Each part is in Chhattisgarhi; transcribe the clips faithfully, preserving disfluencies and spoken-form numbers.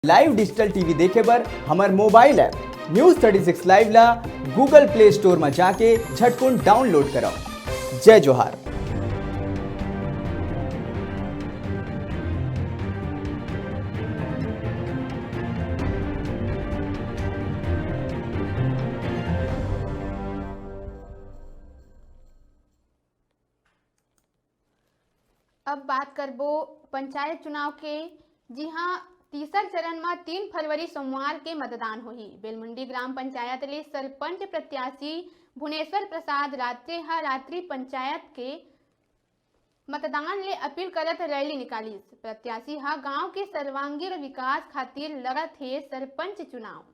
Live digital T V देखे बर हमर mobile app News thirty six Live ला Google Play Store म जाके झटकुन download करव। जय जोहार। अब बात करबो पंचायत चुनाव के। जी हां, तीसर चरण म तीन फरवरी सोमवार के मतदान होही। बेलमुंडी ग्राम पंचायत ले सरपंच प्रत्याशी भुवनेश्वर प्रसाद रात्रे ह रात्रि पंचायत के मतदान ले अपील करत रैली निकालिस। प्रत्याशी ह गांव के सर्वांगीण विकास खातिर लड़त हे सरपंच चुनाव।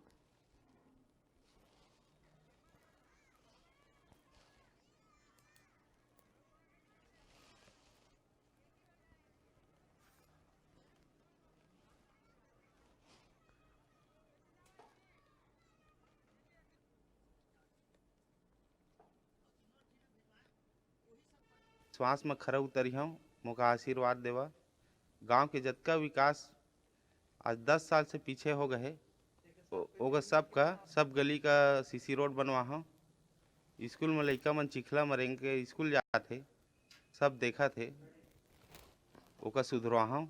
श्वास म खरा उतरिहंव, मोका आशीर्वाद देवा। गांव के जतका विकास आज दस साल से पीछे हो गए हे, ओ-, ओकर सबका, सब गली का सीसी रोड बनवाहंव। स्कूल म लइका मन चिखला म रेंग के स्कूल जात हे, सब देखत हे, ओकर सुधरवाहंव।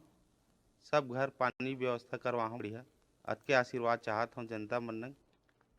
सब घर पानी व्यवस्था करवाहंव बढ़िया। अतके आशीर्वाद चाहत हंव जनता मन नंग।